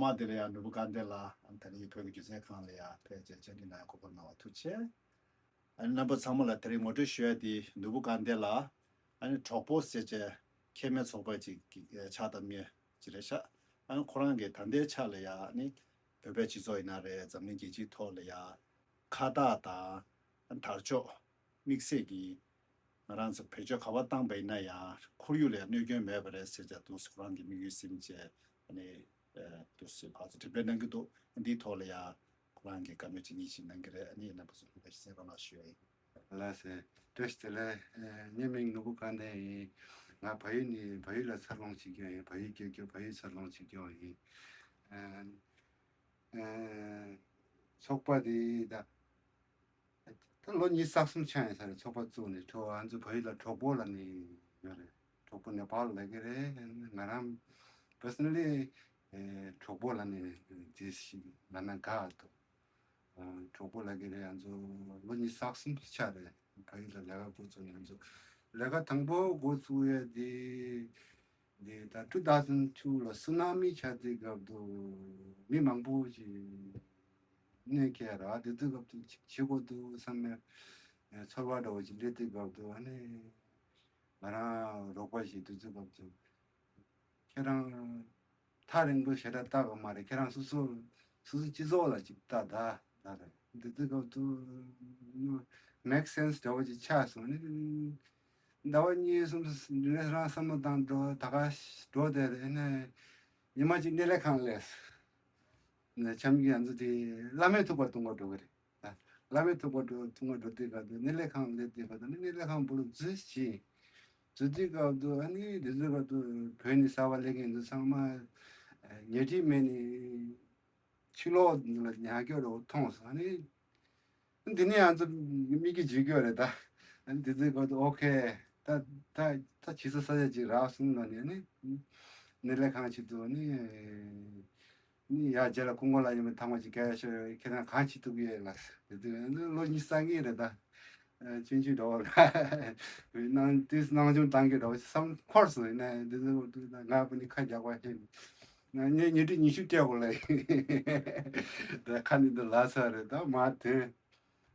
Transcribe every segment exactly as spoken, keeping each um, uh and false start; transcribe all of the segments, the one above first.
མ་དེ་ལ་ཡང་ནོར་བུ་དཀར་ལྡན་ལགས་ཨ་ནི་ད་རིང་བོད་ཀྱི་སྒྱུ་རྩལ་ཁང་ལ་ཡང་ཕེབས་བྱས་བཅར་འདྲི་གནང་ཡ་གོ་སྐབས་གནང་བ་ཐུགས་རྗེ་ཆེ། ཨ་ནི་རྣམ་པ་ཚང་མ་ལ་དེ་རིང་ངོ་སྤྲོད་ཞུ་ཡ་དེ་ནོར་བུ་དཀར་ལྡན་ལགས་ཨ་ནི་གྲོགས་པོ་ཟེར་བྱས་ཁེ་མེད་ཚོགས་པ་ཅིག་གི་ཕྱག་བཏབ་མཁན་ཅིག་རེད་ཤག་ཨ་ནི་ཁོ་རང་གིས་ད་ལྟའི་ཆ་ལ་ཡང་ཨ་ནི་བོད་པའི་སྤྱི་ཚོགས་ཡིན་ན་རེད། འཛམ་གླིང་རྒྱལ་སྤྱིའི་ཐོག་ལ་ཡང་ཁ་བཏགས་དང་དར་ལྕོག་དམིགས་བསལ་གྱིས་ང་རང་ཚོ་བེད་སྤྱོད་ག་པར་བཏང་པ་ཡིན་ན་ཡང་ཁོར་ཡུག་ལ་ཡང་གནོད་སྐྱོན་མེད་པ་རེད་ཟེར་བྱས་འདུག་ཁོ་རང་གི་དམིགས་ཡུལ་ཟིན་བྱས་ཨ་ནི་འདུག་སེ་ཕར་ཚུར་འགྲེམས་སྤེལ་གནང་གི་འདུག་འདིའི་ཐོག་ལ་ཡང་ཁོ་རང་གིས་བཀའ་མོལ་ཅིག་གཉིས་ཅིག་གནང་གི་རེད། ཨ་ནི་རྣམ་པ་ཚོ་ལ་གསན་རོགས་གནང་ཞུ་ཡ་ཡིན། ལགས་སེ། བཀྲ་ཤིས་བདེ་ལེགས། ངའི་མིང་ནོར་བུ་དཀར་ལྡན་ཡིན། ང་བལ་ཡུལ་ནས་བལ་ཡུལ་ལ་འཚར་ལོངས་བྱེད་མཁན་ཡིན། བལ་ཡུལ་སྐྱེས་རྒྱུ་བལ་ཡུལ་འཚར་ལོངས་བྱེད་མཁན་ཡིན། ཚོགས་པ་དེ་ད་ད་ལོ་ཉི་ཤུ་རྩ་གསུམ་ཆགས་ཡིན་ས་རེད། ཚོགས་པ་བཙུགས་ནས་གྲོགས་ང་ཚོ་བལ་ཡུལ་ལ་གྲོགས་པོ་ལབ་ནས་ཡོད་རེད། གྲོགས་པོ་ནེ་པཱལ་ལབ་ཀྱི་རེད། ང་རང་personally གྲོགས་པོ་ལབ་ནས་དེ་ཞིག་ལབ་ན་དགའ་འདུག་གྲོགས་པོ་ལབ་ཀྱི་རེད། ང་ཚོ་ལོ་ཉི་ཤུ་རྩ་གསུམ་ཆགས་རེད། བལ་ཡུལ་ལ་ལས་ཀ་འགོ་བཙུགས་ནས་ང་ཚོ་ལས་ཀ་དང་པོ་འགོ་བཙུགས་ཡས་དེ་འདི་ད་two thousand two ལ་སུ་ན་མི་ཆགས་དུས་སྐབས་དུ་མི་མང་པོ་ཞིག་གནོད་སྐྱེལ་ར། དེ་དུས་སྐབས་དུ་ཅིག་བྱེད་དགོས་འདུག་བསམ་ནས་ཚོར་བ་འདྲ་བོ་ཅིག་སླེབས་དུས་སྐབས་དུ་ཨ་ནི་ང་རང་རོགས་པ་ཞིག་དུས་ཚོད་སྐབས་དུ་ཁྱེད་རང་ཐག་རིང་པོ་ཞེ་དྲག་བལྟ་དགོས་མ་རེད། ཁྱེད་རང་སོ་སོ་སོ་སོ་སྤྱི་ཚོགས་ལ་ཅིག་བལྟ་ད་ད་རེད། དེ་དུས་སྐབས་དུ་make sense འདྲ་བོ་ཅིག་ཆགས་སོང་ནི། ཟླ་བ་གཉིས་གསུམ་འདི་ནས་རང་བསམ་བློ་བཏང་འགྲོ་ད་ག་འགྲོ་དེ་རེད་ནས་ཉི་མ་གཅིག་གནས་ལས་ཁང་ལས་ནས་འཆམ་གྱི་ང་ཚོ་དེ་བླ་མའི་ཐུག་པ་འཐུང་ག་འགྲོ་གི་རེད། བླ་མའི་ཐུག་པ་འགྲོ་འཐུང་ག་འགྲོ་དུས་སྐབས་དུ་གནས་ལས་ཁང་སླེབས་དུས་སྐབས་དུ་ནི་གནས་ལས་ཁང་སྦུག་ལ་འཛུལ་ཞིང་འཛུལ་དུས་སྐབས་དུ་ཨ་ནི་དེ་ཚོའི་སྐབས་དུ་བོད་ནས་གསར་པ་སླེབས་མཁན་ཚོ་ཚང་མ་ཉལ་ཁྲི་མེད་ནས་ཕྱི་ལོགས་ལ་ཉལ་སྐྱོ་རོ་མཐོང་སོང་ཨ་ནི། འདི་ནི་ང་ཚོ་མིག་གིས་བརྗོད་རྒྱུ་རེད་ད། འདི་ཚོའི་སྐོར་དུ་ཨོ་ཁེ། ད་ད་ད་ཇི་སྲིད་ས་ཆ་ཅིག་རག་སོང་ལ་ནི་ནི་གནས་ལས་ཁང་ཞིག་ཏུ་ནི་ནི་ཡ་རྗེས་ལ་སྐུ་ངོ་ལ་ཡིན་པའི་ཐང་བ་ཅིག་སྐད་ཤོད་ཁྱེད་རང་གང་བྱེད་ཐུབ་ཀྱི་ཡོད་ལ། འདི་དུས་ལོ་ཉི་ཤུ་རྩ་གཉིས་རེད་ད། ཆུང་ཆུང་འདྲ་བོ་ལ་ནང་དུས་སྣང་ཆུང་བཏང་གི་འདྲ་བོ་བསམ་འཁོར་སོང་ཡིན་ན་འདི་ཚོའི་སྐོར་དུ་ང་པ་ནི་ཁ་རྒྱག་པ་ཤེས། ངས་ཉིན་གཅིག་ཉི་ཤུ་སྤྲད་དགོས་ལ་ཡིན། ད་ཁ་ནི་འདི་ལ་ཚར་རེད་ད་མ་དེ།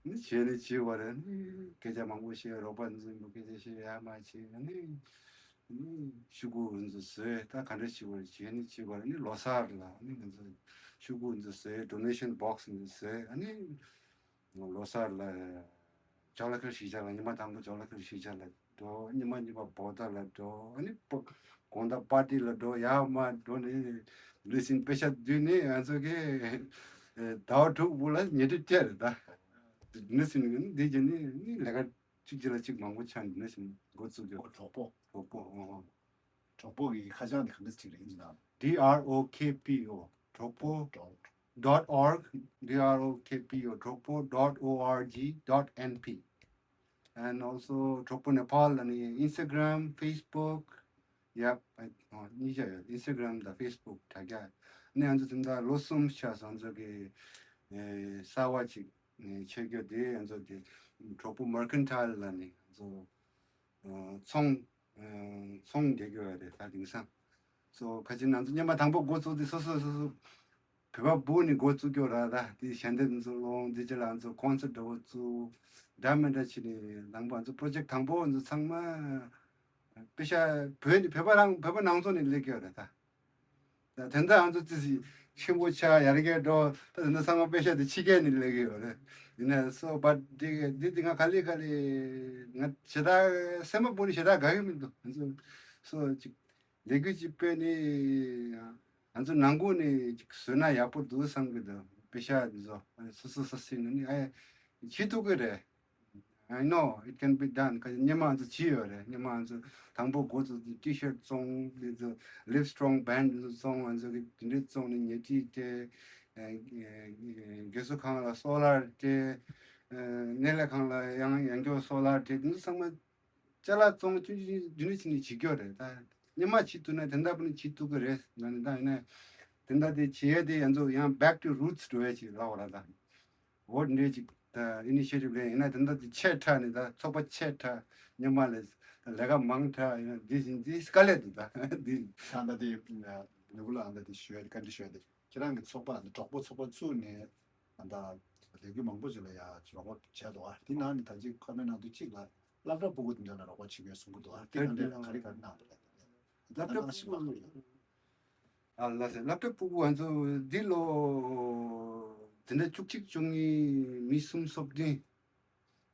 ནི་བྱས་ནི་བྱེད་དགོས་རེད་ནི། སྐད་ཆ་མང་པོ་བཤད་རོགས་པ་འཛིན་པོ་སྐད་ཆ་བཤད་ཡ་མ་བྱེད་ནི། ནི་ཤོག་གུ་འཛུ་བཟོས་ད་ག་འདྲ་བྱེད་དགོས་རེད་བྱས་ནི་བྱེད་དགོས་རེད་ནི་ལོ་གསར་ལ་ནི་ང་ཚོ་ཤོག་གུ་འཛུ་བཟོས་donation box འཛུ་བཟོས་ཨ་ནི། ལོ་གསར་ལ་ཇོ་ལ་ཁར་གཞིས་ཆགས་ལ་ཉི་མ་དང་པོ་ཇོ་ལ་ཁར་གཞིས་ཆགས་ལ་འགྲོ། ཉི་མ་གཉིས་པ་བོ་ད་ལ་འགྲོ། ཨ་ནི་པ་དགོང་དག་པར་ཏི་ལ་འགྲོ། ཡར་མར་འགྲོ་ནས་ལུས་སེམས་དཔེ་ཤ་བསྡུས་ནས་ང་ཚོ་གི་ཟླ་བ་དྲུག་བུ་ལ་ཉལ་ཁྲི་སྤྲད་རེད་ད། ལུས་སེམས་འདི་བྱས་ནས་ནི་ལས་ཀ་གཅིག་གཅིག་ལ་གཅིག་མང་པོ་ཆགས་ནས་ལུས་སེམས་འགོ་བཙུགས་རྒྱུ། གྲོགས་པོ། གྲོགས་པོ། གྲོགས་པོ་གི་ཁ་བྱང་དེ་ག་འདྲ་ཅིག་རེད་ཡིན་ན། D R O K P O གྲོགས་པོ་dot org, D R O K P O གྲོགས་པོ dot O R G dot N P and also གྲོགས་པོ་Nepal ནི་Instagram, Facebook ཡབ་གཉིས་ཆ་ཡོད། Instagram དང་Facebook དྲ་རྒྱ་ནི་ང་ཚོ་དེ་འདྲ་ལོ་གསུམ་ཆགས་སོང་ང་ཚོ་གི་གསར་བ་ཅིག་ཆེད་སྐྱོད་དེ་ང་ཚོ་དེ་གྲོགས་པོ་Mercantile ལ་ནི་ང་ཚོ་ཚོང་ཚོང་རྒྱག་གི་ཡོད་རེད་ད་དེང་སང་། སོ་ཁ་ཅིག་ང་ཚོ་སྔོན་མ་དང་པོ་འགོ་བཙུགས་དུས་སོ་སོ་སོ་སོ་བོད་པ་སྦུག་ནས་འགོ་བཙུགས་ཀྱི་ཡོད་ར་ད་དེ་ཞལ་འདེབས་ཚོ་སློང་དེ་རྗེས་ལ་ང་ཚོ་concert འདྲ་བོ་བཙུགས་འདྲ་མི་འདྲ་བྱས་ནས་དང་པོ་ང་ཚོ་project དང་པོ་ང་ཚོ་ཚང་མ་པེ་ཤ་བོད་ནས་བོད་པ་རང་བོད་པ་ནང་ཚོ་ནས་སླེབས་ཀྱི་ཡོད་རེད་ད། ད་དེ་འདྲ་ང་ཚོ་ཙི་ཙི་ཆེན་པོ་ཆགས་ཡར་རྒྱས་འགྲོ་ད་དེ་འདྲ་ཚང་མ་པེ་ཤ་དེ་ཕྱི་རྒྱལ་ནས་སླེབས་ཀྱི་ཡོད་རེད། ཡིན་ན་སོ་བ་དེ་དེ་དེ་ང་ག་ལེ་ག་ལེ་ང་ཞེ་དྲག་སེམས་པ་སྦུག་ནས་ཞེ་དྲག་དགའ་གི་མི་འདུག་ང་ཚོ་སོ་ཅིག་ལས་འགུལ་ཅིག་སྤེལ་ནས་ང་ཚོ་ནང་ཁུལ་ནས་ཅིག་བཟོས་ན་ཡག་པོ་འདུག་བསམ་གི་འདུག་པེ་ཤ་འདི་ཚོ་སོ་སོ་སོ་སོ་ནས་ཨེ་བྱེད་ཐུབ་གི་རེད། I know it can be done. ག་སྔོན་མ་ང་ཚོ་བྱས་ཡོད་རེད། སྔོན་མ་ང་ཚོ་དང་པོ་འགོ་བཙུགས་དུས་T-shirt བཙོང་འདི་ཚོ་Live Strong band འདི་ཚོ་བཙོང་ང་ཚོ་གི་དེ་འདྲས་བཙོང་ནས་ཉལ་ཁྲི་སྤྲད། དགེ་གསོ་ཁང་ལ་སོ་ལར་སྤྲད། གནས་ལས་ཁང་ལ་ཡང་ཡང་སྐྱོ་སོ་ལར་སྤྲད་དེ་ཚོ་ཚང་མ་ཅ་ལག་བཙོང་ཆུང་ཆུང་རྒྱུ་ནི་ཅི་ནི་བྱེད་རྒྱུ་རེད་ད། སྔོན་མ་བྱེད་ཐུབ་ན་དེ་འདྲ་པོ་ནི་བྱེད་ཐུབ་ཀྱི་རེད་ལ་ནི་ད་ཡིན་ན་དེ་འདྲ་དེ་བྱེད་ཡས་དེ་ཡང་ཚོ་ཡང་back to roots འགྲོ་ཡས་ཅིག་ལབ་པ་ར་ད། འོ་འདྲས་ཅིག་ད་initiative ལེན་ཡིན་ན་དེ་འདྲ་དེ་ཆེ་དྲགས་ནི་ད་ཚོགས་པ་ཆེ་དྲགས་སྔོན་མ་ལས་ལས་ཀ་མང་དྲགས་ཡིན་ན་འདི་བཞིན་འདི་དཀའ་ལས་འདུག་ད་འདི། ད་ད་དེ་ནུ་བུ་ལ་ཨ་ད་དེ་ཞུ་ཡས་དེ་བཀའ་འདྲི་ཞུ་ཡས་དེ། ཁྱེད་རང་གི་ཚོགས་པ་འདི་གྲོགས་པོ་ཚོགས་པ་བཙུགས་ནས་ད་ལྟ་ལས་འགུལ་མང་པོ་ཅིག་ལ་ཡ་རོགས་པ་བྱས་འདུག་ཨ། དེ་ནང་ནས་ད་ཅིག་ཁོ་མའི་ནང་དུ་གཅིག་ལ་སློབ་གྲྭ་ཕྲུ་གུ་དེ་འདྲ་ལ་རོགས་པ་བྱེད་མཁན་གསུང་གི་འདུག་ཨ། དེ་ནང་འདྲ་ལ་ག་རེ་ག་རེ་གནང་འདུག་ལ། སློབ་གྲྭ་ཕྲུ་གུ། ཨ་ལ་སེ་སློབ་གྲྭ་ཕྲུ་གུ་ང་ཚོ་འདི་ལོ་འཛིན་གྲྭ་བཅུ་གཅིག་བཅུ་གཉིས་མི་སུམ་སོ་བདུན།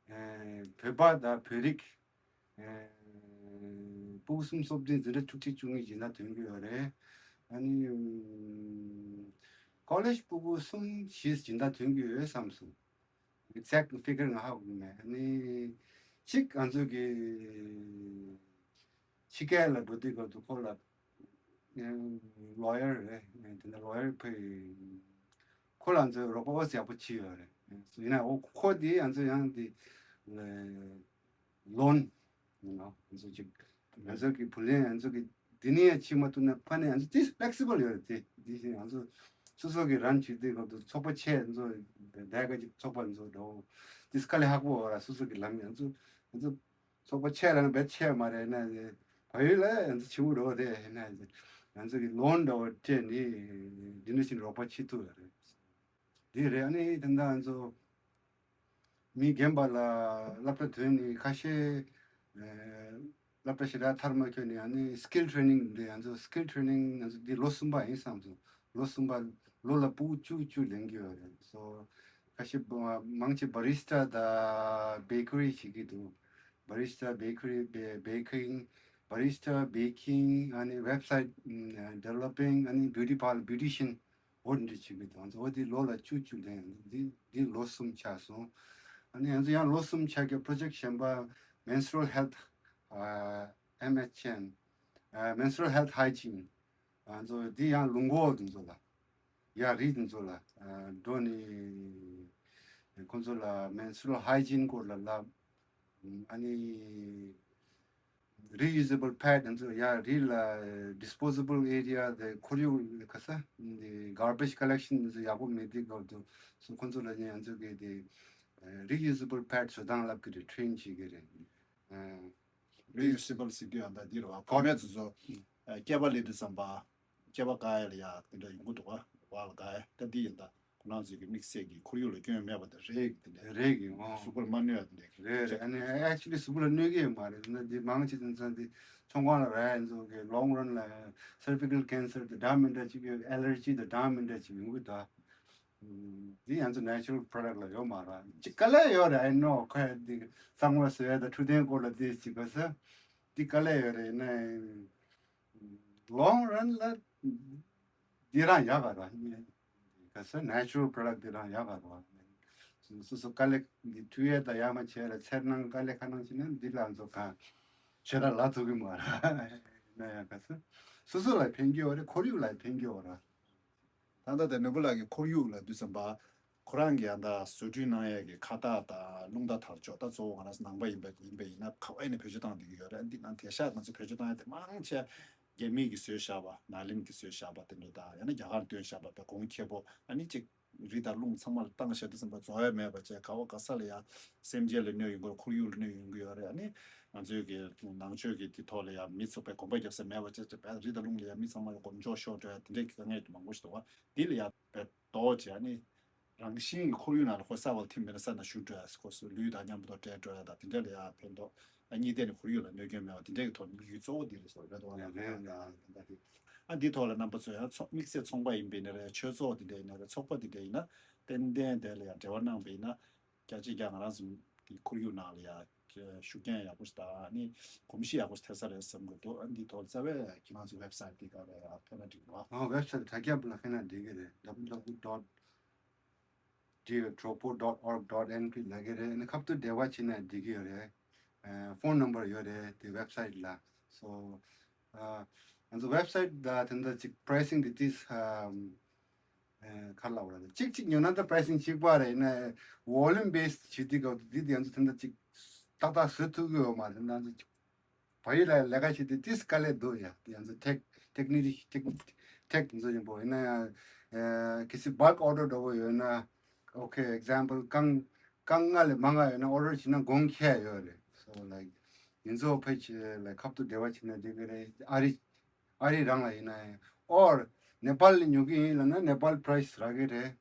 ཨེ་བོད་པ་དང་བོད་རིགས། ཨེ་ཕྲུ་གུ་སུམ་སོ་བདུན་འཛིན་གྲྭ་བཅུ་གཅིག་བཅུ་གཉིས་སྦྱིན་བདག་ཐོན་གྱི་ཡོད་རེད། ཨ་ནི་ཀོ་ལེཇ་ཕྲུ་གུ་གསུམ་བཞི་སྦྱིན་བདག་ཐོན་གྱི་ཡོད་བསམ་སོང་། Exact figure ང་ཧ་གོ་མེད། ཨ་ནི་གཅིག་ང་ཚོ་གི་ཕྱི་རྒྱལ་ལ་འགྲོ་དུས་སྐབས་སུ་ཁོ་ལ་ལོ་ཡར་རེད། དེ་འདྲ་ལོ་ཡར་ཕེ་ཁོ་ལ་ང་ཚོས་རོགས་པ་ཨོ་ཙི་ཡག་པོ་བྱས་ཡོད་རེད། ཡིན་ན་འོ་ཁོ་དེ་ང་ཚོ་ཡང་དེ་ལོན་ཡིན་ནོ། ང་ཚོ་ཅིག་ང་ཚོ་གི་བུ་ལོན་ང་ཚོ་གི་འདི་ནས་ཡང་ཕྱིན་མ་ཐུབ་ན་ཕ་ནས་ང་ཚོ་དེ་ཕེ་ལེག་སི་བལ་ཡོད་རེད། དེ་དེ་བཞིན་ང་ཚོ་སོ་སོ་གི་རང་བྱེད་དུས་སྐབས་སུ་ཚོགས་པ་ཆེ་ང་ཚོ་དེ་ག་ཅིག་ཚོགས་པ་ང་ཚོ་འགྲོ་དེ་དཀའ་ལས་ཁག་པོ་ཡོད་ར། སོ་སོ་གི་ལམ་ཡང་ཚོ་ང་ཚོ་ཚོགས་པ་ཆེ་ལ་ནི་བེད་ཆེ་མ་རེད་ན། བལ་ཡུལ་ལ་ང་ཚོ་ཆེ་བོ་རོགས་རེད་ན། ང་ཚོ་གི་ལོན་འདྲ་བོ་སྤྲད་ནས་འདི་འདྲ་ཞིག་རོགས་པ་བྱེད་ཐུབ་ཡོད་རེད། འདི་རེད། ཨ་ནི་དེ་འདྲ་ང་ཚོ་མི་རྒན་པ་ལ་སློབ་གྲྭ་ཐོན་ནས་ཁ་ཤས་ཨེ་སློབ་གྲྭ་ཞེ་དྲག་མཐར་མ་འཁྱོལ་ནས་ཨ་ནི་སི་ཀིལ་ཊེ་རེ་ནིང་འདི་ང་ཚོ་སི་ཀིལ་ཊེ་རེ་ནིང་ང་ཚོ་འདི་ལོ་གསུམ་པ་ཡིན་བསམ་སོང་། ལོ་གསུམ་པ་ལོ་ལ་ཕྲུ་གུ་བཅུ་བཅུ་ལེན་གྱི་ཡོད་རེད། སོ་ཁ་ཤས་མང་ཆེ་བ་རི་སི་ཊ་དང་བེ་ཀ་རི་བྱེད་ཀྱི་འདུག་བ་རི་སི་ཊ་བེ་ཀ་རི་བེ་ཀིང་བ་རི་སི་ཊ་བེ་ཀིང་ཨ་ནི་ཝེབ་སའིཊ་ཌི་ཝེ་ལོ་པིང་ཨ་ནི་བྷིའུ་ཊི་པར་ལར་བྷིའུ་ཊི་ཤན་འོ་འདྲ་བྱེད་ཀྱི་འདུག་འོ་དེ་ལོ་ལ་བཅུ་བཅུ་ལེན། འདི་འདི་ལོ་གསུམ་ཆགས་སོང་། ཨ་ནི་ང་ཚོ་ཡང་ལོ་གསུམ་ཆགས་ཀྱི་པྲོ་ཇེག་གཞན་པ་མེན་སི་ཊུ་རལ་ཧེལ་ཐི་ཨེམ་ཨེཆ་ཨེན་མེན་སི་ཊུ་རལ་ཧེལ་ཐི་ཧའི་ཇིན། ང་ཚོ་འདི་ཡང་ལུང་འགོ་དེ་ཚོ་ལ་ཡ་རི་དེ་ཚོ་ལ་འགྲོ་ནས་ཁོང་ཚོ་ལ་མེན་སི་ཊུ་རལ་ཧའི་ཇིན་སྐོར་ལ་ལབ། ཨ་ནི་རི་ཡུ་ཟི་བལ་པེཌ་དེ་ཚོ་ཡ་རི་ལ་ཌི་སི་པོ་ཟི་བལ་ཨེ་རི་ཡ་དེ་ཁོར་ཡུག་ག་ས་འདི་གར་བེཇ་ཀ་ལེག་ཤན་དེ་ཚོ་ཡག་པོ་མེད་དུས་སྐབས་དུ་སོ་ཁོང་ཚོ་ལ་ཡང་ང་ཚོ་གི་དེ་རི་ཡུ་ཟི་བལ་པེཌ་བཟོ་སྟངས་ལབ་ཀྱི་རེད། ཊེ་རེན་བྱེད་ཀྱི་རེད། ཨ། རི་ཡུ་སི་བལ་ཟེར་དུས་ཡང་ད་འདི་རེད་བ། གོ་མེད་ཚོ་ཚོ་སྐྱེས་པ་ལེན་དུས་ཙམ་པ་སྐྱེས་པ་བཀག་ཡ་ལ་ཡ་དེ་འདྲ་ཡོང་གི་འདུག་བ། བ་ལ་བཀག་ཡ་ད་འདི་ཡིན་ད་ཁོ་རང་ཚོའི་གི་དམིགས་བསལ་གྱི་ཁོར་ཡུག་ལ་སྐྱོན་མེད་པ་དང་རེད་དེ་འདྲ་རེད་གི་ཨོ། གཟུགས་པོར་མ་གནོད་ཡ་དེ་འདྲ་རེད་རེད། ཨ་ནི་ཨེག་ཅུ་ལི་གཟུགས་པོ་ལ་གནོད་ཀྱི་ཡོད་མ་རེད། ན་འདི་མང་ཆེ་དེ་ཚོ་འདི་ཚོང་ཁང་ལ་རག་ཡ་ཚོ་གི་ལོང་རན་ལ་སར་ཝི་ཀལ་ཀེན་སར་དང་འདྲ་མི་འདྲ་ཅིག་ཡོད། ཨེ་ལར་ཇི་དང་འདྲ་མི་འདྲ་ཅིག་ཡོང་གི་འདུག་འདི་ཡང་ཚོ་ནེ་ཅུ་རལ་པྲོ་ཌག་ལ་ཡོད་མ་རེད། ཅིག་དཀའ་ལས་ཡོད་རེད། I know ཁོས་འདི་གཙང་མ་བཟོ་ཡ་དང་འཕྲོད་བསྟེན་སྐོར་ལ་འདི་ཅིག་ག་ས་འདི་དཀའ་ལས་ཡོད་རེད། ཡིན་ན་ལོང་རན་ལ་འདི་རང་ཡག་ག་རེད། ག་ས་ནེ་ཅུ་རལ་པྲོ་ཌག་འདི་རང་ཡག་ག་རེད། སོ་སོ་དཀའ་ལས་འདི་འཕྲོད་ཡ་དང་ཡ་མ་བྱས་ལ་འཚེར་སྣང་དཀའ་ལས་ཁ་སྣང་བྱས་ན་འདི་ལ་ཚོ་གང་ཞེ་དྲག་ལ་ཐུག་གི་མ་རེད། ཡིན་ན་ཡང་ག་ས་སོ་སོ་ལ་ཕན་གྱི་ཡོད་རེད། ཁོར་ཡུག་ལ་ཕན་གྱི་ཡོད་རེད། ད་ལྟ་དེ་ནོར་བུ་ལགས་ཀྱི་ཁོར་ཡུག་ལ་དུས་ཙམ་པ་ཁོ་རང་གི་ཡང་ད་བཟོ་སྐྲུན་གནང་ཡས་ཀྱི་ཁ་བཏགས་དང་རླུང་རྟ་དར་ལྕོག་ད་གཙོ་བོ་ང་རང་ཚོ་ནང་པ་ཡིན་པ་ཡིན་པ་ཡིན་ན་ག་བ་ཡིན་ན་བེད་སྤྱོད་བཏང་བསྡད་ཀྱི་ཡོད་རེད། འདི་ནང་དེ་ཤག་ང་ཚོ་བེད་སྤྱོད་བཏང་ཡས་དེ་མང་ཆེ་རྒྱ་མི་གིས་བཟོས་བཞག་པ་ནཱ་ལེནྡྲ་གིས་བཟོས་བཞག་པ་དེ་འདྲ་དང་ཡང་ན་རྒྱ་གར་བཏོན་བཞག་པ་དེ་གོང་ཁེ་པོ་ཨ་ནི་གཅིག་རི་དང་རླུང་ཚང་མ་ལ་བཏང་བཞག་དུས་ཙམ་པ་རྫོགས་ཡ་མེད་པ་བྱས་ག་བ་ག་ས་ལ་ཡ་སེམས་ཅན་ལ་གནོད་ཡོང་གི་རེད། ཁོར་ཡུག་ལ་གནོད་ཡོང་གི་ཡོད་རེད། ཨ་ནི་ང་ཚོའི་གི་ནང་ཆོས་ཀྱི་དེ་ཐོག་ལ་ཡ་མི་ཚོ་པའི་གོམ་པ་རྒྱབ་ས་མེད་པ་བྱས་བྱས་པའི་རི་དང་རླུང་ལ་ཡ་མི་ཚང་མ་ལ་གོམ་འཇོག་ཤོར་འགྲོ་ཡ་དེ་འདྲའི་གི་དཀའ་ངལ་དེ་མང་པོ་ཞིག་འདུག་བ། དེ་ལ་ཡ་པའི་ལྡོག་བྱས་ཨ་ནི་རང་བཞིན་གྱི་ཁོར་ཡུག་ནང་ལ་ཁོ་ས་བ་ལ་ཐིམ་མེད་ན་ས་ནང་བཞུར་འགྲོ་ཡ་སྐོར་སུ་ལུད་དང་མཉམ་དུ་འདྲེས་འགྲོ་ཡ་དང་དེ་འདྲ་ལ་ཡ་ཕན་ཐོགས། ཨ་གཉིས་ཐད་ནས་ཁོར་ཡུག་ལ་གནོད་སྐྱོན་མེད་པ་དེ་འདྲའི་གི་ཐོག་ནས་དམིགས་ཡུལ་གཙོ་བོ་འདི་རེད་ཟེར་བ་རེད་འདུག་བ། རེད་རེད་རེད། ཨ་འདིའི་ཐོག་ལ་རྣམ་པ་ཚོས་ཡང་ཚོགས་དམིགས་བསལ་ཚོང་པ་ཡིན་པའི་ནི་རེད། ཆོས་ཚོགས་འདི་འདྲ་ཡིན་ན་རེད། ཚོགས་པ་འདི་འདྲ་ཡིན་ན་ཏན་ཏན་དེ་ལ་ཡང་འབྲེལ་བ་གནང་བ་ཡིན་ན་རྒྱ་ཆེ་རྒྱ་ང་རང་ཚོ་གི་ཁོར་ཡུག་ནང་ལ་ཡང་ཤུགས་རྐྱེན་ཡག་པོ་ཞིག་དང་ཨ་ནི་གོམས་གཤིས་ཡག་པོ་ཞིག་ཐེབས་ས་རེད་བསམ་གི་འདུག་ཨ་འདིའི་ཐོག་ལ་རྩ་བའི་ཁྱེད་རང་ཚོ་ཝེབ་སའིཊ་འདི་ག་ལ་ཡང་ཕེབས་ན་འགྲིག་གི་རེད་བ། ཨ་ཝེབ་སའིཊ་དྲ་རྒྱ་ལ་ཕེབས་ན་འགྲིག་གི་རེད། W W W dot dear tropo dot org dot N P ལབ་ཀྱི་རེད། ཨ་ནི་ཁ་ཐུག་འབྲེལ་བ་བྱེད་ན་འགྲིག་གི་ཡོད་རེད། ཨ་ཕོན་ནམ་བར་ཡོད་རེད་དེ་ཝེབ་སའིཊ་ལ། སོ་ཨ་ང་ཚོ་ཝེབ་སའིཊ་ལ་དེ་འདྲ་ཅིག་པ་རའི་སིང་དེ་ཏིས་ཨམ་ཨ་ག་རེ་ལབ་དགོས་རེད། གཅིག་གཅིག་ཉོ་ན་ད་པ་རའི་སིང་གཅིག་པ་རེད། ཡིན་ན་ཝོ་ལུམ་བེ་སི་བྱེད་དུས་སྐབས་དུ་འདི་དེ་ང་ཚོ་དེ་འདྲ་ཅིག་ཏག་ཏག་བཟོ་ཐུབ་ཀྱི་ཡོད་མ་རེད། ང་ཚོ་བལ་ཡུལ་ལ་ལས་ཀ་བྱེད་དུས་ཏིས་དཀའ་ལས་འདུག་ཡ། དེ་ང་ཚོ་ཐེག་ཊེག་ནི་ཊེག་ཊེག་ཚོ་ཡིན་པོ་ཡིན་ན་ཡང་ཨ་གལ་སྲིད་བལྐ་ཨོར་ཌར་འདྲ་བོ་ཡོད་ན། ཨོ་ཁེ་ཨེག་ཛམ་པལ་རྐང་རྐང་ལྔ་ལས་མང་ང་ཡོད་ན་ཨོར་ཌར་བྱེད་ན་གོང་ཁེ་ཡོད་རེད། སོ་ལའིག་ཡིན་ཚོ་ཕལ་ཆེར་ལའིག་ཁ་ཐུག་འབྲེལ་བ་བྱེད་ན་འགྲིག་གི་རེད། ཨ་རི་ཨ་རི་རང་ལ་ཡིན་ན་ཡང་ཨོར་ ནེ་པཱལ་ལ་ཉོ་གི་ཡིན་ལབ་ན་ནེ་པཱལ་པ་རའི་སི་རག་གི་རེད།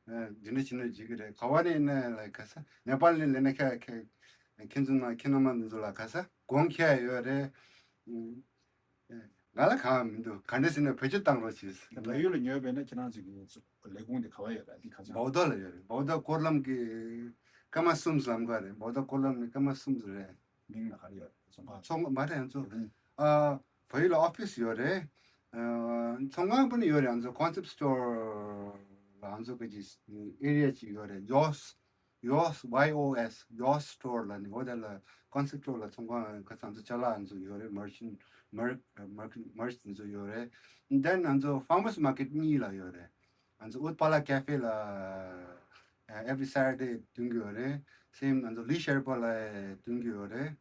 ཨ་འདི་འདྲ་བྱས་ན་འགྲིག་གི་རེད། ག་བ་ནས་ཡིན་ན་ལ་ག་ས་ནེ་པཱལ་ནས་ལེན་ན་ཁ་ཁ་ཁྱེད་ཚོ་ན་ཁྱེད་རྣམ་པ་འདི་ཚོ་ལ་ག་ས་གོང་ཁེ་ཡོད་རེད། ཨ་ང་ལ་གང་མི་འདུག་ག་འདྲ་ཟེར་ན་བེད་སྤྱོད་བཏང་རོགས་བྱེད། བལ་ཡུལ་ལ་ཉོས་པས་ན་ཁྱེད་རང་ཚོ་གི་ལས་ཁུངས་དེ་ག་བ་ཡོད་རེད། འདི་ག་ཚོད། བའོ་ཏཱ་ལ་ཡོད་རེད། བའོ་ཏཱ་སྐོར་ལམ་གྱི་སྐར་མ་གསུམ་ལམ་ཁ་རེད། བའོ་ཏཱ་སྐོར་ལམ་ནི་སྐར་མ་གསུམ་རེད། མིང་ལ་ག་རེ་ཡོད་རེད། ཚོང་ཁང་། ཚོང་ཁང་མ་རེད། ང་ཚོ་ཨ་བལ་ཡུལ་ལ་ཨོ་ཕི་སི་ཡོད་རེད། ཨ་ཚོང་ཁང་པོ་ནི་ཡོད་རེད། ང་ཚོ་Concept Store ལ་ང་ཚོ་གི་ཅིག་ཨེ་རི་ཡ་ཅིག་ཡོད་རེད། ཡོས་ཡོས་ཝའི་ཨོ་ཨེས་ཡོས་སི་ཊོར་ལ་ནི་འོ་དེ་ལ་Concept Store ལ་ཚོང་ཁང་ཁ་ཚང་ཚོ་ཅ་ལག་ང་ཚོ་ཡོད་རེད། Merchant Mer- Merchant Merchant ང་ཚོ་ཡོད་རེད། Then ང་ཚོ་Farmers Market གཉིས་ལ་ཡོད་རེད། ང་ཚོ་Utpala Cafe ལ་ཨ་every Saturday སྟོན་གྱི་ཡོད་རེད། Same ང་ཚོ་Lee Sherpa ལ་སྟོན་གྱི་ཡོད་རེད།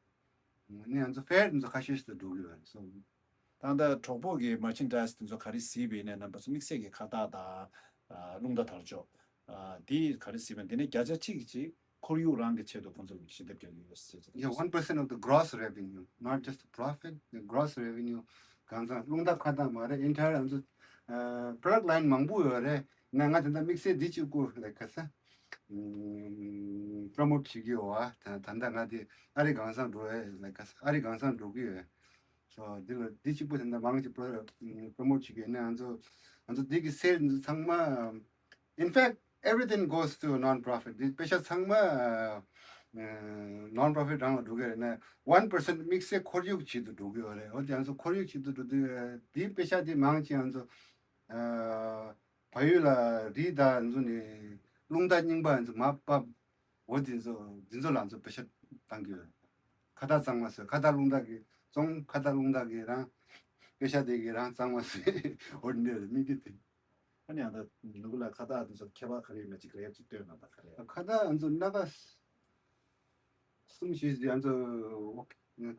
ནི་ང་ཚོ་ཕེར་ང་ཚོ་ཁ་ཤས་ཤིག་ཏུ་འགྲོ་གི་ཡོད་རེད། So ད་ལྟ་གྲོགས་པོ་གི་merchandise དེ་ཚོ་ག་རེ་གཟིགས་པ་ཡིན་ན་རྣམ་པ་ཚོ་དམིགས་བསལ་གྱི་ཁ་བཏགས་དང་ཨ་རླུང་རྟ་དར་ལྕོག་ཨ་དེ་ག་རེ་གཟིགས་པ་ཡིན་ན། དེ་ནས་བརྒྱ་ཆ་གཅིག་ཅིག་ཁོར་ཡུག་རང་གི་ཆེད་དུ་ཁོང་ཚོ་ཞལ་འདེབས་རྒྱག་གི་ཡོད་ཟེར། Yeah, one percent of the gross revenue, not just the profit, the gross revenue. གང་ཚང་རླུང་རྟ་ཁ་བཏགས་མ་རེད། Entire ང་ཚོ་ཨ་product line མང་པོ་ཡོད་རེད། ན་ང་ད་ལྟ་དམིགས་བསལ་འདི་གཅིག་པུ་ལ་ག་ས་ཨམ་promote བྱེད་ཀྱི་ཡོད་པ། ད་ད་ལྟ་ང་དེ་ཨ་རི་གང་སར་འགྲོ་ཡས་ལ་ག་ས་ཨ་རི་གང་སར་འགྲོ་གི་ཡོད། So འདི་ལ་འདི་གཅིག་པུ་ད་ལྟ་མང་ཆེ་pro- ཨམ་promote བྱེད་ཀྱི་ཡོད། ན་ང་ཚོ་ང་ཚོ་འདི་གི་sale འདི་ཚང་མ། In fact, everything goes to non-profit. འདི་པེ་ཤ་ཚང་མ་ཨ་non-profit རང་ལ་འགྲོ་གི་རེད། ན་one percent དམིགས་བསལ་ཁོར་ཡུག་ཆེད་དུ་འགྲོ་གི་ཡོད་རེད། འོ་དེ་ང་ཚོ་ཁོར་ཡུག་ཆེད་དུ་འགྲོ་དུས་འདི་པེ་ཤ་འདི་མང་ཆེ་ང་ཚོ་ཨ་བལ་ཡུལ་ལ་རི་དང་འཛུ་ནས་རླུང་རྟ་རྙིང་པ་འཛུ་མ་པ་འོ་དེ་ཚོ་དེ་ཚོ་ལ་ཚོ་པེ་ཤ་བཏང་གི་ཡོད། ཁ་བཏགས་གཙང་མ་བཟོས། ཁ་བཏགས་རླུང་རྟ་གི་བཙོང་། ཁ་བཏགས་རླུང་རྟ་གི་རང་པེ་ཤ་དེ་གི་རང་གཙང་མ་བཟོས། འོ་འདི་རེད་མི་གི་དེ། ཨ་ནི་ཨ་ད་ནུ་གུ་ལ་ཁ་བཏགས་དེ་ཚོ་ཁྱད་པར་ག་རེ་ཡོད་མེད་ཅིག་རེད་ཅིག་སྟོན་ན་ད་ག་རེ། ཁ་བཏགས་ང་ཚོ་སྣ་ཁ་གསུམ་བཞི་ང་ཚོ་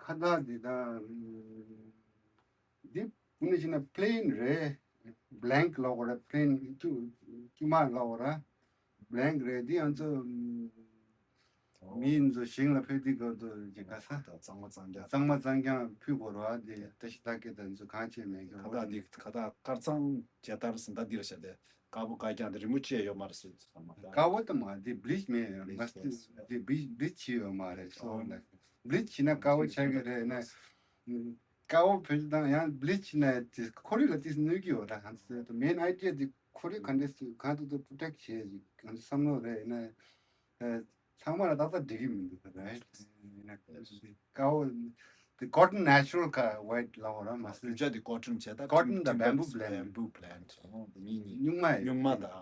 ཁ་བཏགས་འདི་དང་འདི་ཀུན་ནས་བྱས་ན་plain རེད། Blank ལབ་དགོས་རེད། Plain དཀྱུས་དཀྱུས་མ་ལབ་དགོས་རེད། Blank རེད། འདི་ང་ཚོ་མི་ཚོ་ཞིང་ལ་ཕེབས་དུས་སྐབས་སུ་ཅིག་ག་ས་གཙང་མ་གཙང་རྐྱང་གཙང་མ་གཙང་རྐྱང་ཕུལ་དགོས་རེད་པ། འདི་བཀྲ་ཤིས་རྟགས་བརྒྱད་དང་ཚོ་གང་བྱས་མེད་ཀྱང་ཁ་བཏགས་འདི་ཁ་བཏགས་དཀར་གཙང་ཇི་ལྟར་ཟིན་ད་འདིར་བཤད་དེ། དཀར་པོ་དཀར་རྐྱང་དེ་རི་མོ་ཅི་ཡང་ཡོད་མ་རེད་ཟེར་ཙམ་མ་རེད། དཀར་པོ་དང་མ་དེ་བི་ལི་ཅི་མེད། Bleach མེད། འདི་བི་བི་ལི་ཅི་བྱས་ཡོད་མ་རེད། སོ་ལ་བི་ལི་ཅི་བྱས་ན་དཀར་པོ་ཆགས་ཀྱི་རེད། ན་དཀར་པོ་བེད་སྤྱོད་བཏང་ཡང་བི་ལི་ཅི་བྱས་ན་དེ་ཁོར་ཡུག་ལ་དེ་གནོད་ཀྱི་ཡོད་ར། ང་ཚོ་main idea དེ་ཁོར་ཡུག་ག་འདྲས་སུ་གང་ཐུབ་ཐུབ་protect བྱེད་ཀྱི་ང་ཚོ་བསམ་བློ་རེད། ན་ཚང་མ་ལ་ཏག་ཏག་འགྲིག་གི་མི་འདུག་རེད། དཀར་པོ་དེ་cotton natural ཁ་white ལབ་དགོས་ར། མ་རྒྱུ་ཟད་ཆ་དེ་cotton བྱས། ད་cotton དང་bamboo blend bamboo blend གཉིས་གཉིས་སྨྱུག་མ་ཡིན། སྨྱུག་མ་དང་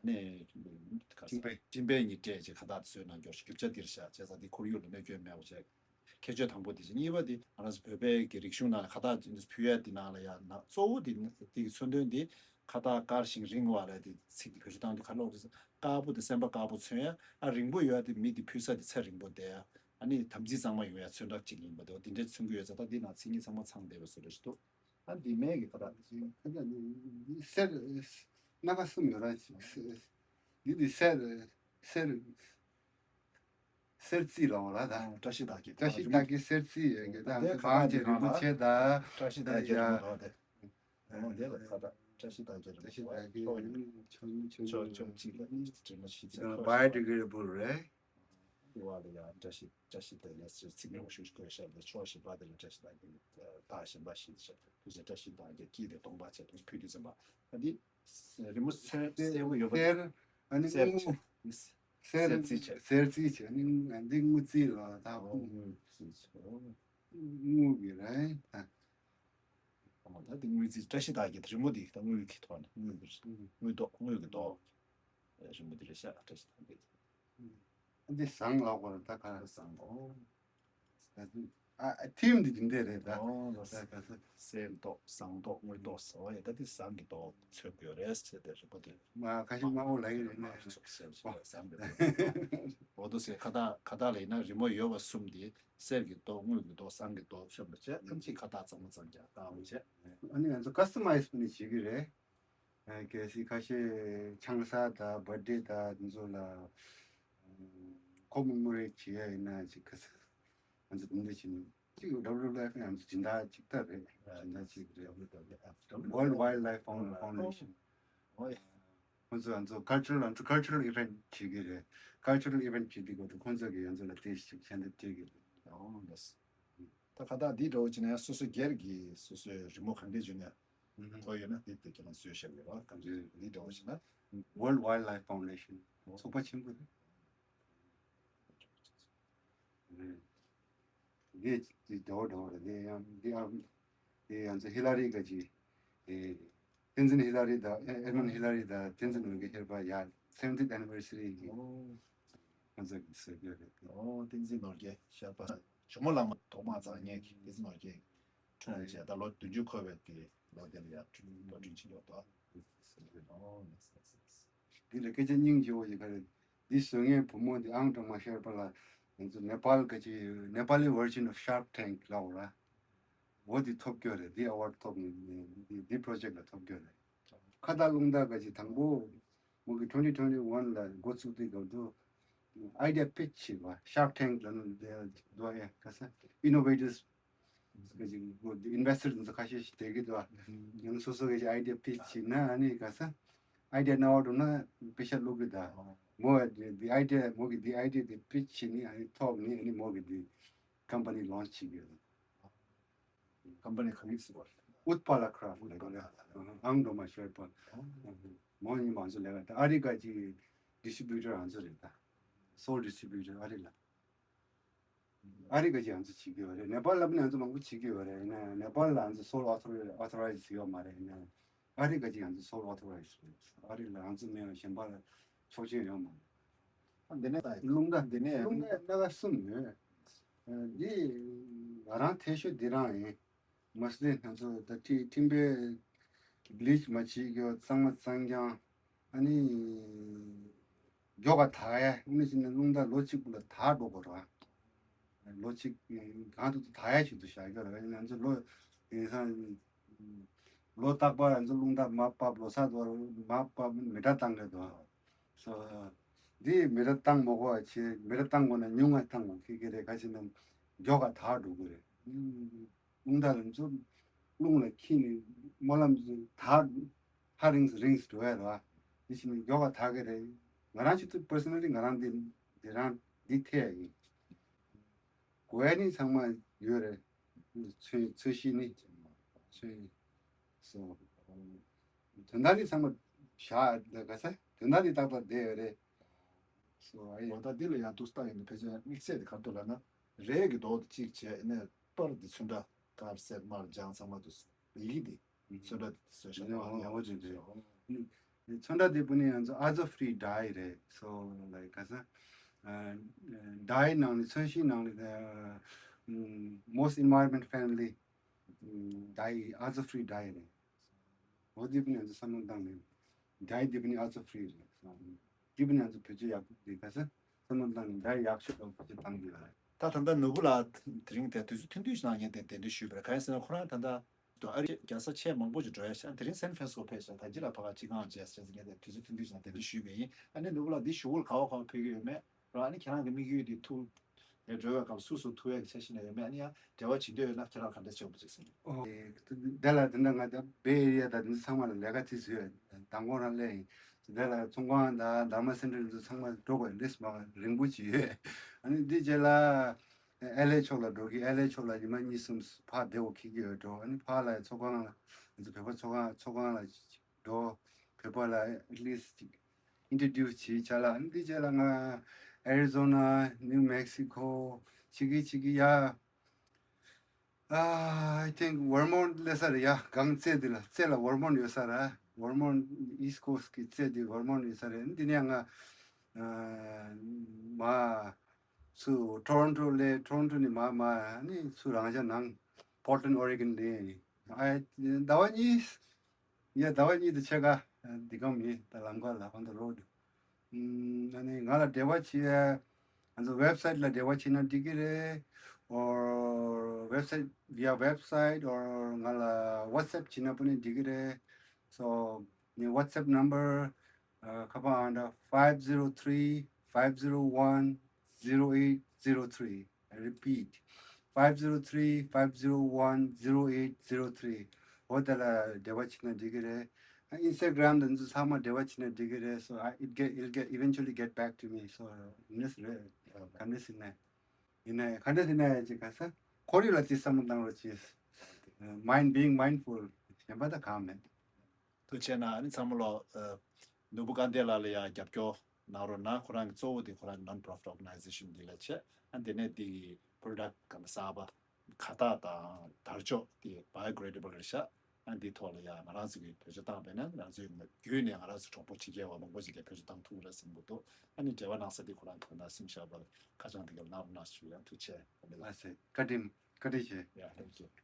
ནས་སྤྲིན་པའི་སྤྲིན་པའི་ཉི་སྤྲས་ཀྱི་ཁ་བཏགས་བཟོས་གནང་རྒྱུ་རྒྱུ་ཆ་འདིར་བཞག་བྱས་ཙང་འདི་ཁོར་ཡུག་ལ་གནོད་སྐྱོན་མེད་པ་བྱས། ཁྱད་ཆོས་དང་པོ་དེ་བྱས། གཉིས་པ་དེ་ང་རང་ཚོ་བོད་པའི་གི་རིག་གཞུང་ནང་ལ་ཁ་བཏགས་ཕུལ་ཡ་དེ་ནང་ལ་ཡ་ན་གཙོ་བོ་དེ་དེ་གི་མཚོན་དོན་དེ་ཁ་བཏགས་དཀར་ཞིང་རིང་བ་ལ་དེ་ཚིག་བེད་སྤྱོད་བཏང་དུས་ཁ་ལོག་དེ་དཀར་པོ་དེ་སེམས་པ་དཀར་པོ་མཚོན་ཡ། ཨ་རིང་པོ་ཡོད་ཡ་དེ་མི་དེ་ཕུལ་ས་དེ་ཚད་རིང་པོ་བསྡད་ཡ། ཨ་ནི་དམ་ཚིག་གཙང་མ་ཡོང་ཡ་མཚོན་རྟགས་གཅིག་ཡིན་པ་དེ་འོ་དེ་འདྲའི་མཚོན་གྱི་ཡོད་ཙང་ད་འདི་ནང་མཚན་ཉིད་ཚང་མ་ཚང་བསྡད་པ་བཟོ་འདྲ་ཞིག་འདུག་ཨ་འདི་སྨན་གྱི་ཁ་བཏགས་དེ་ཁ་བཏགས་འདི་གསེར་སྣ་ཁ་གསུམ་ཡོད་ར། འདི་འདི་གསེར་གསེར་གསེར་རྩི་ལབ་དགོས་ར་ད། ཨོ་བཀྲ་ཤིས་རྟགས་བརྒྱད། བཀྲ་ཤིས་རྟགས་བརྒྱད་གསེར་རྩི་ཡོད་གི་ད། ད་ལྟའི་ཁ་གང་བཏགས་ཅིག་རིན་པོ་ཆེ་ད། བཀྲ་ཤིས་རྟགས་བརྒྱད་ཡ་རིན་པོ་ཆེ་ད། ཨོ་དེ་ལ་ཁ་བཏགས་བཀྲ་ཤིས་རྟགས་བརྒྱད་རིན་པོ་ཆེ། བཀྲ་ཤིས་རྟགས་བརྒྱད་ཕྱོགས་ཕྱོགས་གཅིག་ལ་གྲིབ་མ་ཞིག་ཚེ་ཁོ་biodegradable རེད། དབུ་བ་ལ་ཡང་བཀྲ་ཤིས་བཀྲ་ཤིས་བདེ་ལེགས་ཟེར་ཚིག་ཉུང་ཤོས་ཤིག་བཀོད་ཤག་ལ་ཕྱོགས་བཞི་པ་དེ་ལ་བཀྲ་ཤིས་རྟགས་བརྒྱད་རྟགས་གཞན་པ་ཞིག་ཤག་དུས་ཚོད་བཀྲ་ཤིས་རྟགས་བརྒྱད་ཀྱིས་དེ་སྟོང་པ་ཆེ་དུས་ཕུལ་དུས་ཙམ་པ་ཨ་འདི་རི་མོ་གསལ་པོ་ཡོད་པ། གསེར་ཨ་ནི་གསེར་དངུལ་གསེར་རྩི་བྱས། གསེར་རྩི་བྱས། ཨ་ནི་ཨ་འདི་དངུལ་རྩི་ལ་ད་དངུལ་རྩི་བྱས། དངུལ་གྱི་རེད་ད། ད་འདི་དངུལ་རྩི་བཀྲ་ཤིས་རྟགས་བརྒྱད་རི་མོ་འདི་ད་དངུལ་གྱི་ཐོག་ནས་དངུལ་གྱི་དངུལ་མདོག་དངུལ་གྱི་མདོག་རི་མོ་འདི་རེད་ཤག་བཀྲ་ཤིས་རྟགས་བརྒྱད། འདི་ཟངས་ལབ་དགོས་རེད་ད་ག་ཟངས་ཨོ། ཨ་ཐིམ་འདི་འདི་འདྲ་རེད་ད། ཨོ་ལགས་སོ། ག་ས། གསེར་མདོག་ཟངས་མདོག་དངུལ་མདོག་ཟེར་བ་ཡིན་ད་འདི་ཟངས་ཀྱི་མདོག་མཚོན་གྱི་ཡོད་རེད་ཟེར་ཏེ་རི་མོ་འདི། མ་ཁ་ཤས་མང་པོ་ལབ་ཀྱི་རེད་ནས། ཟངས་འདི་འོ་དོ་ཟེར་ཁ་བཏགས་ཁ་བཏགས་ལ་ཡིན་ན་རི་མོ་ཡོད་པ་གསུམ་འདི་གསེར་གྱི་མདོག་དངུལ་གྱི་མདོག་ཟངས་ཀྱི་མདོག་མཚོན་པ་བྱས་ཨམ་ཅིག་ཁ་བཏགས་གཙང་མ་གཙང་རྐྱང་བཏང་བ་བྱས། ཨ་ནི་ང་ཚོ་customize ནི་བྱེད་ཀྱི་རེད། ཨ་གལ་སྲིད་ཁ་ཤས་ཆང་ས་དང་birthday དང་དེ་ཚོ་ལ་commemorate བྱེད་ཡ་ཡིན་ན་ཅིག་ག་ས་ང་ཚོ་དེ་འདྲ་བྱེད་ནི་གཅིག་W W F ང་ཚོ་སྦྱིན་བདག་གཅིག་ལྟ་རེད། སྦྱིན་བདག་གཅིག་རེད། W W F World Wildlife Found- Foundation. ཨོ་ཡ། ཁོང་ཚོ་ང་ཚོ་cultural- ང་ཚོ་cultural event བྱེད་ཀྱི་རེད། Cultural event བྱེད་དུས་སྐབས་དུ་ཁོང་ཚོ་གིས་ང་ཚོ་ལ་དེ་ཞིག་ཞལ་འདེབས་སྤྲད་ཀྱི་རེད། ཨོ་ལགས། ད་ཁ་བཏགས་འདི་འདྲ་བོ་བྱས་ན་སོ་སོ་སྒེར་གྱི་སོ་སོའི་རི་མོ་གང་འདྲ་བྱུང་ན་ཨུ་ཧུ། གོ་ཡོད་ན་དེ་དེ་ཁྱེད་རང་བཟོས་བཞག་ཡོད་ར། གང་འདྲ་འདི་འདྲ་བོ་བྱས་ན། World Wildlife Foundation ཚོགས་པ་ཆེན་པོ་རེད། རེད། འདི་འདི་འདྲ་བོ་འདྲ་བོ་རེད། འདི་ཡང་འདི་ཨ་འདི་ང་ཚོ་ཧི་ལ་རི་ག་ཅི། ཨེ། བསྟན་འཛིན་ཧི་ལ་རི་དང་ཨེ་ཨེ་མོན་ཧི་ལ་རི་དང་བསྟན་འཛིན་ནོར་རྒྱས་ཁྱེར་པ་ཡ་seventieth anniversary གི་ཨོ། ང་ཚོ་གི་ཟེར་རྒྱུ་རེད། ཨོ་བསྟན་འཛིན་ནོར་རྒྱས་ཤར་པ་ཇོ་མོ་གླང་མ་ཐོག་མ་རྩ་ཉེ་གི་བསྟན་འཛིན་ནོར་རྒྱས་འཁྲུངས་ནས་བྱས་ད་ལོ་བདུན་ཅུ་འཁོར་བའི་དེ་ལོ་དེ་ལ་ཡ་འཁྲུངས་བཀའ་དྲིན་ཆེ་ཡོད་དོ། ཨོ་ལགས་སོ། འདི་ལ་སྐད་ཆ་སྙིང་རྗེ་བོ་ཞིག་ག་རེད། འདི་བཟོ་མཁན་བུ་མོ་འདི་ཨང་གྲངས་མ་ཤར་པ་ལ་ང་ཚོ་ནེ་པཱལ་ག་ཅི་Nepali version of Shark Tank ལབ་ར། འོ་འདི་ཐོབ་རྒྱུ་རེད། འདི་award ཐོབ་ནས་འདི་འདི་project ལ་ཐོབ་རྒྱུ་རེད། ཁ་བཏགས་རླུང་རྟ་ག་ཅི་དང་པོ་མོ་གི་twenty twenty one ལ་འགོ་བཙུགས་དུས་སྐབས་དུ་idea pitch བྱེད་པ་Shark Tank ལ་ནི་འདི་འདུག་ཨེ་ག་ས་innovators ག་ཅིག་ཨིན་ཝེ་སི་ཊར་འདི་ཚོ་ཁ་ཤས་ཤིག་བསྡད་ཀྱི་འདུག་ཡང་སོ་སོ་ག་ཅིག་idea pitch བྱས་ན་ཨ་ནི་ག་ས་idea སྣང་བ་འགྲོ་ན་པེ་ཤ་བླུག་གི་འདུག་མོ་འདི་idea མོ་གི་འདི་idea འདི་pitch བྱས་ནི་ཨ་ནི་ཐོབ་ནི་ཨ་ནི་མོ་གི་འདི་company launch བྱེད་ཀྱི་ཡོད། company ག་གི་ཟེར་བ། Utpala Craft ལ་ག་ལ་ཨང་འགྲོ་མ་ཤོར་པ། མོ་ཡིན་མང་ཚོ་ལས་ཀ་ད་ཨ་རི་ག་ཅིག་distributor ང་ཚོ་རེད་ད། sole distributor ཨ་རི་ལ། ཨ་རི་ག་ཅིག་ང་ཚོ་བྱེད་ཀྱི་ཡོད་རེད། ནེ་པཱལ་ལ་ཕུ་ནས་ང་ཚོ་མང་པོ་བྱེད་ཀྱི་ཡོད་རེད། ཡིན་ན་ནེ་པཱལ་ལ་ང་ཚོ་sole author- authorize ཡོད་མ་རེད། ཡིན་ན་ཨ་རི་ག་ཅིག་ང་ཚོ་sole authorize རེད། ཨ་རི་ལ་ང་ཚོ་མེད་པ་གཞན་པ་ལ་ཆོག་མཆན་ཡོད་མ་རེད། འདི་ནས་རླུང་རྟ་འདི་ནས་རླུང་རྟ་སྣ་ཁ་གསུམ་ཡོད། འདི་ང་རང་ཐད་ཤོས་འདི་རང་ཡིན། མ་སྲིད་ང་ཚོ་ད་ཁྲི་ཁྲིམས་དཔེ་བླིཆ་མ་བྱེད་རྒྱུ་གཙང་མ་གཙང་རྐྱང་ཨ་ནི་མགྱོགས་ག་དག་ཡ་ཨ་ནི་བྱས་ན་རླུང་རྟ་ལོ་གཅིག་པུ་ལ་དག་འགྲོ་དགོས་ར། ལོ་གཅིག་གང་དུ་དག་ཡ་ཞིག་ཏུ་བཞག་རྒྱུ་ར། ང་ཚོ་ལོ་དེང་སང་ལོ་རྟག་པར་ང་ཚོ་རླུང་རྟ་མ་བབས་ལོ་གསར་དུ་མ་བབས་མེ་སྲེག་བཏང་གི་འདུག་སོ་འདི་མེ་སྲེག་བཏང་མ་དགོས་པ་བྱས་མེ་སྲེག་བཏང་དགོས་ན་ཉུང་ང་བཏང་དགོས་ཁེ་ཁེ་རེད། ག་ཅི་ན་མགྱོགས་ག་དག་འགྲོ་གི་རེད། རླུང་རྟ་ལ་ཚུར་རླུང་ལ་འཁྱེར་ནས་སྨོན་ལམ་ཚོ་དག་ཧ་རིང་སུ་རིང་སུ་འགྲོ་ཡ་རེད་བ། དེ་བཞིན་མགྱོགས་པ་དག་གི་རེད། ང་རང་ཆུ་ཚོད་personally ང་རང་འདི་འདི་རང་འདི་ཐད་ཡིན། གོ་ཡ་ནི་ཚང་མ་ཡོད་རེད། ཚོས་ཚོས་གཞི་ནི་ཚོས་སོ། དོན་དག་ནི་ཚང་མ་བཞག་འདི་ག་ས་དོན་དག་ནི་ཏག་ཏག་བསྡད་ཡོད་རེད། སོ་ཨ་ཡི། ད་འདི་ལ་ཡང་དུ་ལྟ་ཡིན་ན་ཕལ་ཆེར་དམིགས་བསལ་དེ་ག་རེ་འདུག་ལབ་ན་རས་ཀྱི་རྡོག་དེ་གཅིག་བྱས་ནས་གཏོར་དེ་ཚོན་ཁྲ་དཀར་སེར་དམར་ལྗང་ཚང་མ་དུ་ཡི་གེ་དེ་ཚོན་ཁྲ་དེ་བཟོས་ཤག་ཨོ་ཨོ་ཅི་རེད། ཚོན་ཁྲ་དེ་པུ་ནི་ང་ཚོ་azo free dye རེད། སོ་ལའིག་ག་ས་dye ནང་ནས་ཚོན་གཞི་ནང་ནས་most environment friendly dye azo free dye རེད། འོ་འདི་པུ་ནི་ང་ཚོ་བསམ་བློ་བཏང་ནས་dye འདི་པུ་ནི་azo free རེད། འདི་པུ་ནི་ང་ཚོ་བེད་སྤྱོད་ཡག་པོ་འདི་ག་ས་བསམ་བློ་བཏང་ནས་dye ཡག་ཤོས་ལ་བེད་སྤྱོད་བཏང་གི་ཡོད་རེད། ད་ད་ལྟ་ནོར་བུ་ལགས་དེ་རིང་དེ་དུས་ཚོད་ཐུང་ཐུང་ཞིག་ནང་ངས་དེ་གདན་འདྲེན་ཞུས་པ་རེད། གང་ཡིན་ཟེར་ན་ཁོ་རང་ད་ལྟ་དུ་ཨ་རི་རྒྱལ་ས་ཆེས་མང་པོ་ཅིག་འགྲོ་ཡ་ཤག་དེ་རིང་སན་ཧྥ་རན་སི་སྐོ་ཕེབས་ཤག་ད་ཅི་ལ་ཕ་ག་ཅི་གང་བྱས་ཟེར་ངས་དེ་དུས་ཚོད་ཐུང་ཐུང་ཞིག་ནང་གདན་འདྲེན་ཞུས་པ་ཡིན། ཨ་ནི་ནོར་བུ་ལགས་འདི་གཞུག་གུར་ག་བ་ག་བ་ཕེབས་ཀྱི་ཡོད་མེད་རོ། ཨ་ནི་ཁྱེད་རང་གི་དམིགས་ཡུལ་འདི་ཐུགས་ལ་འགྲོ་བའི་སྐབས་སུ་སུ་ཐུག་ཡ་གི་འཆར་གཞི་ན་ཡོད་མེད། ཨ་ནི་ཡང་འབྲེལ་བ་བྱེད་འདོད་ཡོད་ན་ཁྱེད་རང་ག་འདྲ་བྱེད་དགོས་པ་ཅིག་གསུངས། ཨོ། དེ་ལ་དེ་འདྲ་ང་ད་Bay Area ད་དེ་ཚང་མ་ལ་ལས་ཀ་དེ་ཚོ་ཡོད། མདང་དགོང་རང་སླེབས་ཡིན། དེ་ལ་ཚོང་ཁང་དང་Dharma Center དེ་ཚོ་ཚང་མ་འགྲོ་དགོས་ལིས་མ་རིང་པོ་ཅིག་ཡོད། ཨ་ནི་འདི་རྗེས་ལ་ཨེལ་ཨེ་ཕྱོགས་ལ་འགྲོ་གི། ཨེལ་ཨེ་ཕྱོགས་ལ་ཉི་མ་གཉིས་གསུམ་ཕར་བསྡད་དགོས་ཁེལ་གི་ཡོད་འགྲོ། ཨ་ནི་ཕར་ལ་ཚོང་ཁང་ལ་ང་ཚོ་བོད་པ་ཚོང་ཁང་ཚོང་ཁང་ལ་འགྲོ། བོད་པ་ལ་at least ཅིག་introduce བྱེད་བྱ་ལ། འདི་བྱས་ལ་ང་Arizona, New Mexico ཆིག་གི་ཆིག་གི་ཡ། I think Vermont སླེབས་ས་རེད་ཡ། སྒང་རྩེ་འདི་ལ་རྩེ་ལ་Vermont ཡོད་ས་རེད། Vermont East Coast གི་རྩེ་འདི་Vermont ཡོད་ས་རེད། འདི་ནས་ང་ཨ་མ་ཚུར་Toronto སླེབས། Toronto ནས་མ་མ་ནི་ཚུར་རང་ཤག་ནང་Portland, Oregon སླེབས། ཨ་ཟླ་བ་གཉིས། ཡ་ཟླ་བ་གཉིས་དང་ཕྱེད་ཀ་འདི་གམ་ཡིན། ད་ལམ་ཁ་ལ་on the road། ཨ་ནི་ང་ལ་འབྲེལ་བ་བྱེད་ཡ་ང་ཚོ་website ལ་འབྲེལ་བ་བྱེད་ན་འགྲིག་གི་རེད། Or website, via website or ང་ལ་WhatsApp བྱེད་ན་པུ་ནི་འགྲིག་གི་རེད། So ངའི་WhatsApp number ཁ་པར་ཨང་གྲངས five zero three, five zero one, zero eight zero three. I repeat, five zero three, five zero one, zero eight zero three. བོད་དེ་ལ་འབྲེལ་བ་བྱས་ན་འགྲིག་གི་རེད། Instagram དེ་ཚོ་ཚང་མ་འབྲེལ་བ་བྱས་ན་འགྲིག་གི་རེད། So I, it get, it'll get eventually get back to me. So ག་འདྲ་ཟེར་རེད། ག་འདྲ་ཟེར་ནས་ཡིན་ནའི་ག་འདྲ་ཟེར་ནའི་ཅིག་ག་ས་ཁོར་ཡུག་ལ་ཅིག་བསམ་བློ་བཏང་རོགས་གྱིས། Mind, being mindful གཞན་པ་ད་གང་མེད། ཐུགས་རྗེ་ཆེ་གནང་། ཨ་ནི་ཚང་མ་ལོ་ནོར་བུ་དཀར་མདོག་ལགས་ལ་ཡང་རྒྱབ་སྐྱོར་གནང་རོགས་གནང་། ཁོ་རང་གི་གཙོ་བོ་དེ་ཁོ་རང་གི་non-profit organization འདི་ལ་བྱས། ཨ་ནི་དེ་ནས་འདི་གི་product ག་ས་གསར་པ་ཁ་བཏགས་དང་དར་ལྕོག་དེ་biodegradable རེད་ཤག་ཨ་ནི་འདི་ཐོག་ལ་ཡང་ང་རང་ཚོ་གིས་བེད་སྤྱོད་བཏང་བས་ན་ང་རང་ཚོའི་བརྒྱུད་ནས་ང་རང་ཚོ་གྲོགས་པོ་ཕྱི་རྒྱལ་བ་མང་པོ་ཞིག་གིས་བེད་སྤྱོད་བཏང་ཐུབ་རེད་བསམ་གྱི་འདུག་ཨ་ནི་འབྲེལ་བ་གནང་ས་དེ་ཁོ་རང་གི་ད་གསུངས་བཞག་པ་ཁ་བྱང་དེ་ག་གནང་རོགས་གནང་ཞུ་ཡ། ཐུགས་རྗེ་ཆེ། ལགས་སེ། བཀའ་དྲིན། བཀའ་དྲིན་ཆེ། Yeah, thank you.